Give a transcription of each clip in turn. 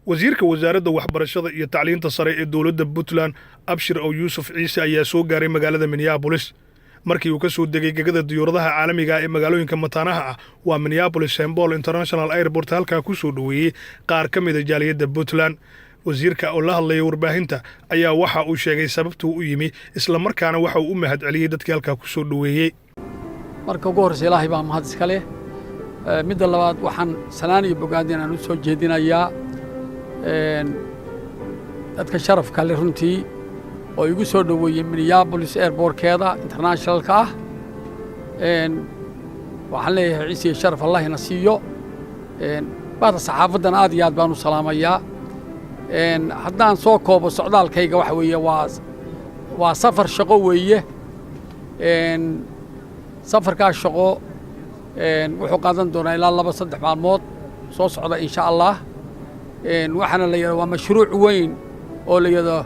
Wasiirka Wasaaradda Waxbarashada iyo Tacliinta Sare ee dowladda Puntland, Abshir Ow Yuusuf Ciise, ayaa soo gaaray magaalada Minneapolis. Markii uu ka soo degay gegada diyuuradaha caalamiga ah ee magaalooyinka mataanaha ah, waa Minneapolis St Paul International Airport, halkaa ku soo dhoweeyey qaar ka mida jaaliyadda Puntland. Wasiirka oo la hadlaya warbaahinta ayaa waxa uu sheegay sababtuu u yimi, islamarkaana waxa uu u mahad celiyey dadkii halkaa ku soo dhoweeyey. Marka ugu horreysa, Ilaahay baa mahad iska leh. Midda labaad, waxaan salaan iyo bogaadin aan u soo jeedinayaa dadka sharafka leh runtii oo igu soo dhoweeyey Minneapolis airportkeeda internationalka ah. Waxaan leeyahay ciise iyo sharaf Allah ina siiyo. Bahda saxaafaddana aad iyo aad baan u salaamayaa. Haddaan soo koobo socdaalkayga, waxa weeye waa safar shaqo weeye. Safarkaas shaqo wuxuu qaadan doonaa ilaa 2-3 maalmood soo socda, insha Allah. Waxaana la yidhahda waa mashruuc weyn oo la yidhahdo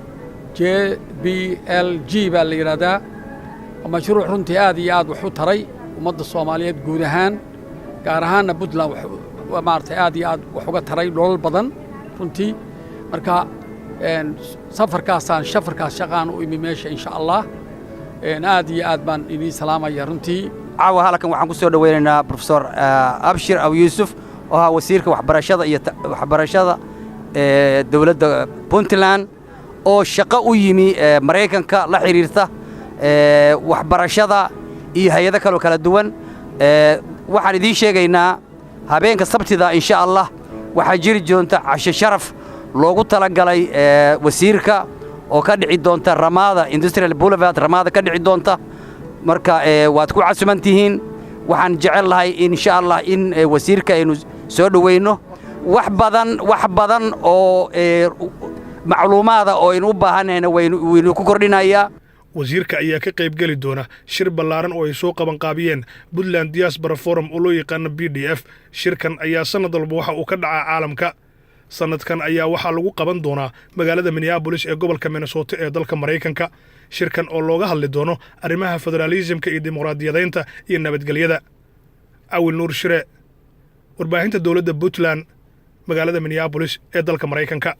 JPLG baa la yidhahdaa. Waa mashruuc runtii aad iyo aad wax u taray ummadda Soomaaliyeed guud ahaan, gaar ahaanna Puntland maaragtay aad iyo aad wax uga taray dholal badan runtii. Marka safarkaasaan safarkaas shaqaan u imi meesha, insha Allah. Aad iyo aad baan idiin salaamaya runtii. Caawa halkan waxaan ku soo dhoweynaynaa Professor Abshir Aw Yuusuf oo ah wasiirka waxbarashada iyo waxbarashada ee dowladda Puntland, oo shaqo u yimi Maraykanka la xidhiirta waxbarashada iyo hay-ado kaloo kala duwan. Waxaan idiin sheegaynaa habeenka Sabtida, insha Allah, waxaa jiri doonta casho sharaf loogu talagalay wasiirka oo ka dhici doonta Ramada, Industrial Boulevard Ramada ka dhici doonta. Marka waad ku casuman tihiin. Waxaan jecel lahay, insha Allah, in wasiirka aynu soo dhoweyno. Wax badan, wax badan oo macluumaada oo aynu u baahanayna waynu ku kordhinayaa. Wasiirka ayaa ka qayb geli doona shir ballaaran oo ay soo qabanqaabiyeen Puntland Diaspora Forum oo loo yaqaano PDF. Shirkan ayaa sannad walba waxa uu ka dhacaa caalamka. Sannadkan ayaa waxaa lagu qaban doonaa magaalada Minneapolis ee gobolka Minnesota ee dalka Maraykanka. Shirkan oo looga hadli doono arrimaha federaalisimka iyo dimuqraadiyadaynta iyo nabadgelyada. Awil Nuur Shire, warbaahinta dowladda Puntland, magaalada Minneapolis ee dalka Maraykanka.